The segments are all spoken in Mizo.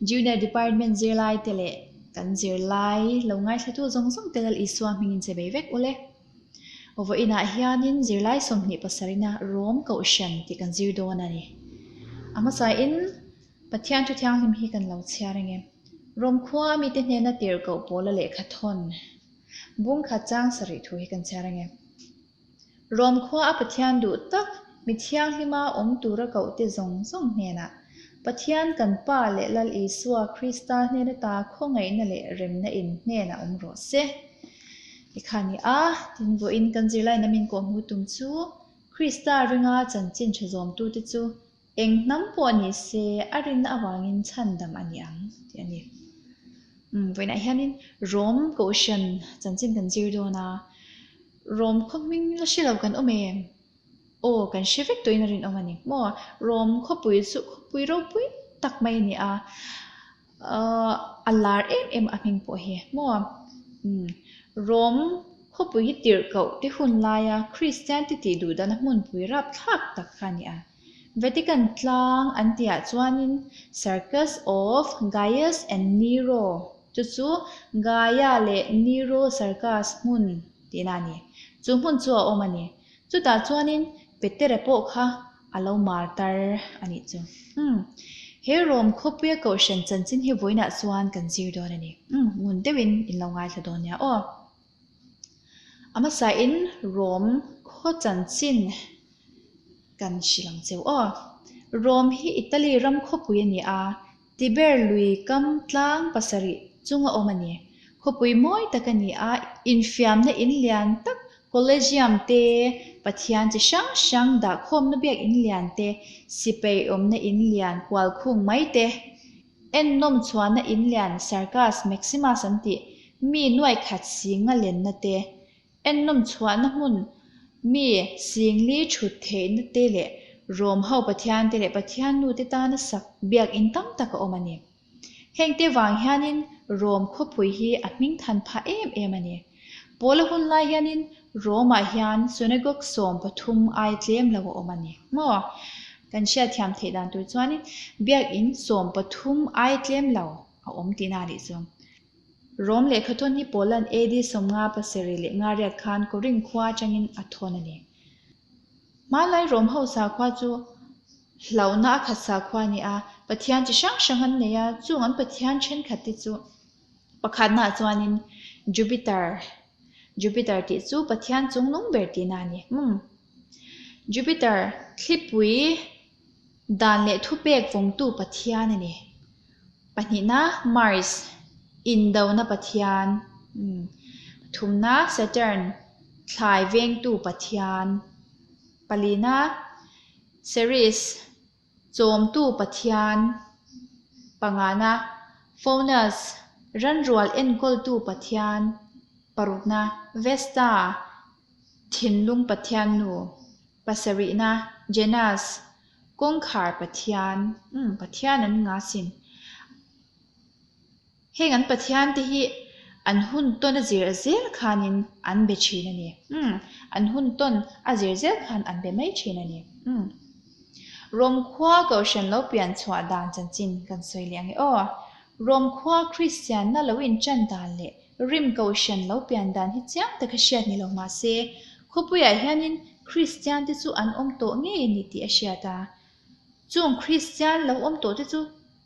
Junior Department zirlai te leh kan zirlai lo ngaithlatu zawng zawng te Lal Isua hmingin che bei vek ule. Vawiinah hianin zirlai 27 ina Rom Kohhran tih kan zir dawn a ni. A hmasain Pathian thu thianghlim hi kan lo chhiar ang e. Rom khua a mite hnena tirhkoh pawla lehkha thawn bung khat chang sarih thu hi kan chhiar ang e. Rom khua a Pathian duh tak mi thianghlima awm tura kohte zawng zawng hnenah Pathian kan Pa leh Lal Isua Krista hnena ta khawngaihna leh remna in hnenah awm rawh se. Tikha ni a, tin vawiin kan zirlai na min kawhhmuh tum chu Krista ringa chanchin tha zawmtute chu Eng hnam pawh ni se a rinna avangin chhandam a ni ang tih a ni. Umm vawiinah hianin Rom Kohhran chanchin kan zir dawn a, Rom khaw hming la hre lo kan awm em? Aw kan hre vek tawhin a rinawm a ni maw? Rom khawpui chu khawpui ropui tak mai a ni a, Ahh a lar em em a hming pawh hi maw? Umm Rom khawpui hi tirhkoh te hun laia Kristian te tih duh dana hmunpui rapthlak tak kha a ni a. Vatican tlang an tihah chuanin Circus of Gaius and Nero chu chu Gaia leh Nero Circus hmun tihna a ni. Chu hmun chu a awm a ni. Chutah chuanin Petera pawh kha a lo mar tar a nih chu. Umm. He Rom khawpuia kohhran chanchin hi vawiinah chuan kan zir dawn a ni. Umm, ngun deuhin in lo ngaithla dawn nia aw. A hmasain Rom khaw chanchin kan hrilh ang cheu aw. Rom hi Italy ram khawpui a ni a, Tiber lui kam tlang pasarih chunga awm a ni. Khawpui mawi tak a ni a, infiamna in lian tak, Collegium te, Pathian chi hrang hrang dahkhawmna biak in lian te, sipai awmna in lian kual khung mai te, ennawm chhuahna in lian Circus Maximus an tih mi nuai khat singa lenna te, Ennawm chhuahna hmun mi singli thut theihna te leh Rom ho Pathian te leh Pathian nu te tana sak biakinn tam tak a awm a ni. Heng te vang hianin Rom khawpui hi a hming than phah em em a ni. Paula hun lai hianin Romah hian synagogue 13 ai tlem lo a awm a ni maw? Kan hriatthiam theih dan tur chuanin biakinn 13 ai tlem lo a awm tihna a nih chu. Rom lehkhathawn hi Poland AD 58 khan Korinth khua atangin a thawn a ni. Hmanlai Rom ho sakhua chu hlauhna a khat sakhua a ni a, Pathian chi hrang hrang an nei a, chung an Pathian thenkhat te chu pakhatnaah chuanin Jupiter, Jupiter tih chu Pathian chungnung ber tihna a ni. Umm. Jupiter thlipui dan leh thupek vawngtu Pathian a ni. Pahnihna, Mars, indona pathian. Pathumna, Saturn, thlai vengtu pathian. Palina, Ceres, chawmtu pathian. Pangana, Faunus, ranrual enkawltu pathian. Parukna, Vesta, thinlung pathian nu. Pasarihna, Janus, Kawngkhar Pathian, umm Pathian an nga sin. Heng an Pathian te hi an hun tawn a zir zel khanin an be thin a ni. Umm an hun tawn a zir zel khan an be mai thin a ni. Umm Rom khua Kohhran lo pian chhuah dan chanchin kan sawi leh ang e aw. Rom khua Kristianna lo inṭan dan leh Rim Kohhran lo pian dan hi chiang taka hriat ni lo mah se, khawpuiah hianin Kristian te chu an awm tawh ngei a ni tih a hriat a. Chung Kristian lo awm tawh te chu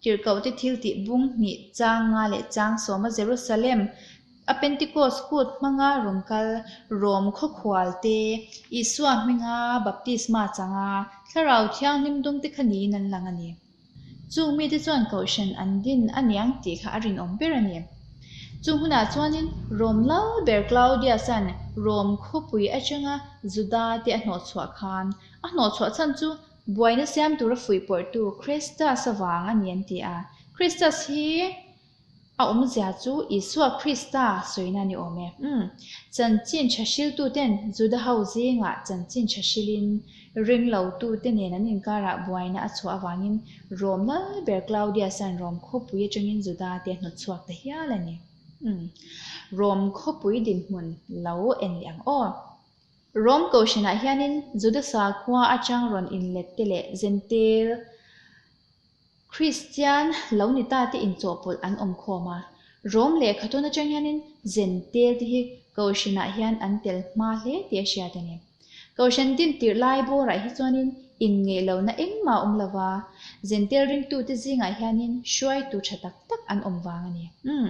Tirhkoh te thil tih bung hnih chang nga leh chang sawma Jerusalem a Pentecost kut hmanga rawn kal Rom khawkhual te, Isua hminga baptisma changa Thlarau Thianghlim dum te kha niin an lang a ni. Chung mite chuan Kohhran an din a niang tih kha a rinawm ber a ni. Chung hunah chuanin Rom lal ber Claudius-a'n Rom khawpui atanga Juda te a hnawhchhuah khan a hnawhchhuah chhan chu buaina siam tura fuihpawrhtu Christus avang a ni an ti a. Christus hi A awmzia chu Isua Krista sawina a ni awm e. Umm. Chanchin tha hriltuten Juda ho zingah chanchin tha hrilin ringlo tute nen an inkarah buaina a chhuah avangin Rom lal ber Claudius-a'n Rom khawpui atangin Juda te a hnawtchhuak ta hial a ni. Umm. Rom khawpui dinhmun lo en leh ang aw. Rom Kohhranah hianin Juda sakhua atang rawn inlet te leh Gentile. Kristian lo ni ta te inchawhpawlh an awm khawm a. Rom lehkhathawn atang hianin Zentel te hi Kohhranah hian an tel hma hle tih a hriat a ni. Kohhran din tirh lai bawrah hi chuanin inngeihlohna engmah a awm lo va, Zentel ringtute zingah hianin hruaitu tha tak tak an awm vang a ni. Umm.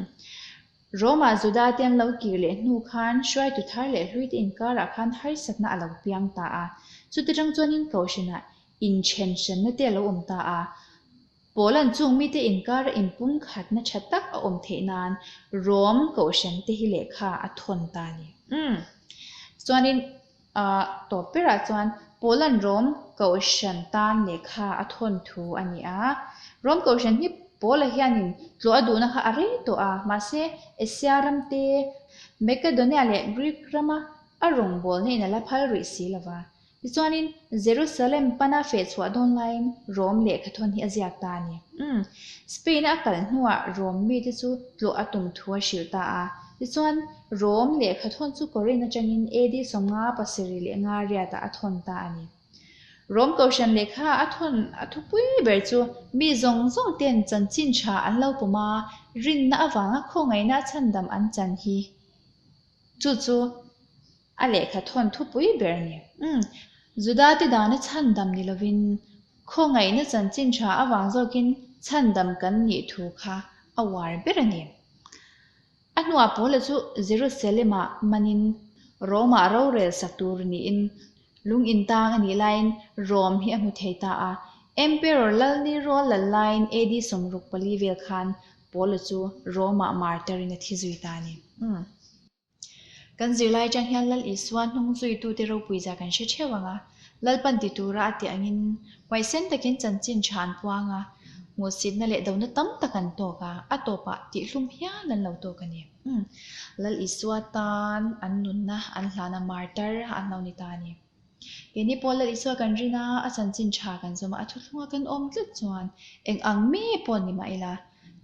Rome-ah Juda te an lo kir leh hnu khan hruaitu thar leh hluite inkarah khan harsatna a lo piang ta a. Chuti tang chuanin Kohhranah inthen hranna te a lo awm ta a. Paula'n chung mite inkara inpumkhatna tha tak a awm theih nan Rome Kohhran te hi lehkha a thawn ta a ni. Umm. Chuanin ah tawp berah chuan Paula'n Rome Kohhran tan lehkha a thawn thu a ni a. Rome Kohhran hi Paula hianin tlawh a duhna kha a rei tawh a, mahse Asia ram te, Makedonia leh Greek rama a rawngbawlna in a la phal rih si lo va. Tichuanin, Jerusalem pana feh chhuah dawn laiin Rom lehkhathawn hi a ziak ta a ni. Umm. Spain-a a kal hnuah Rom mite chu tlawh a tum thu a hrilh ta a. Tichuan, Rom lehkhathawn chu Korin atangin AD 55 riatah a thawn ta a ni. Rom kohhran lehkha a thawn a thupui ber chu mi zawng zawng ten chanchin tha an lo pawm a, rinna avanga khawngaihna a chhandam an chan hi. Chu chu A lehkha thawn thupui ber a ni. Umm. Judate dana chhandam ni lovin, khawngaihna chanchin tha avang zawkin chhandam kan nih thu kha a uar ber a ni. A hnuah Paula chu Jerusalem-ah manin Rome-ah rorel sak tur niin lung intang a nih laiin Rome hi a hmu thei ta a. Emperor Lal Nero lal laiin AD 64 vel khan Paula chu Rome-ah martyr-in a thi zui ta a ni. Umm. Kan zirlai atang hian Lal Isua hnung zuitute ropui zah kan hre theuh ang a, Lalpan ti tura a tih angin huaisen takin chanchin tha an puang a, hmuhsitna leh dona tam tak an tawk a, a tawpah tihhlum hial an lo tawk a ni. Umm, Lal Isua tan an nunna an hlana martar an lo ni ta a ni. Keini pawh Lal Isua kan rin a, a chanchin tha kan zawm a, a thuthlunga kan awm tlat chuan eng ang mi pawh ni mah ila,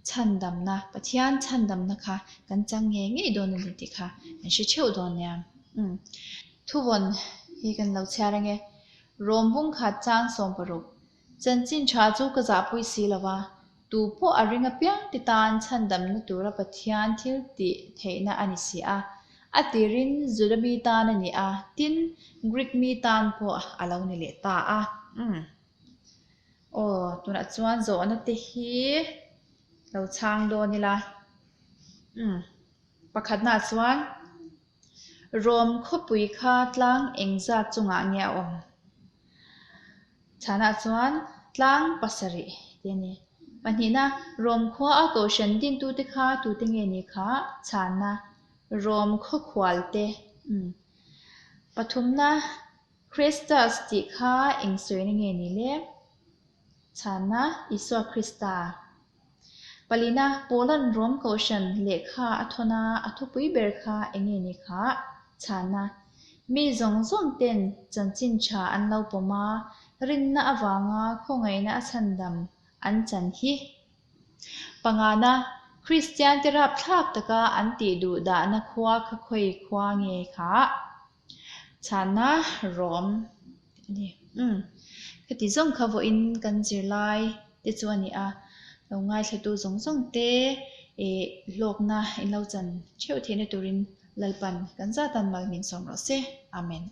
chhandamna, Pathian chhandamna kha kan chang ngei ngei dawn a ni tih kha kan hre theuh dawn nia. Umm. Thuvawn hi kan lo chhiar ange. Rawm bung khat chang 60. Chanchin tha chu ka zahpui si lo va, tu pawh a ring apiang ti tan chhandamna tura Pathian thil tih theihna a ni si a. A tirin Juda mi tan a ni a, tin, Greek mi tan pawh a lo ni leh ta a. Umm. Aw, tunah chuan zawhna te hi lo chhang dawn ila. Umm. Pakhatnaah chuan Rom khawpui kha tlang engzat chungah nge a awm? Chhanah chuan tlang pasarih tih a ni. Pahnihna, Rom khua a kohhran dintute kha tute nge ni kha? Chhanna, Rom khawkhualte. Umm. Pathumna, Christus tih kha eng sawina nge ni le? Chhanna, Isua Krista. Palina, Paula'n Rom kohhran lehkha a thawn a, a thupui ber kha eng nge ni kha? Chhanna, Mi zawng zawng ten chanchin tha an lo pawm a, rinna avanga khawngaihna a chhandam an chan hi. Pangana, Kristian te rapthlak taka an tih duh dahna khua kha khawi khua nge kha? Chhanna rawm a ni. Umm. Heti zawng kha vawiin kan zirlai te chu a ni a, lo ngaithlatu zawng zawng te ih hlawkna in lo chan theuh theihna turin Lalpan kan zatan mal min sawm rawh se. Amen.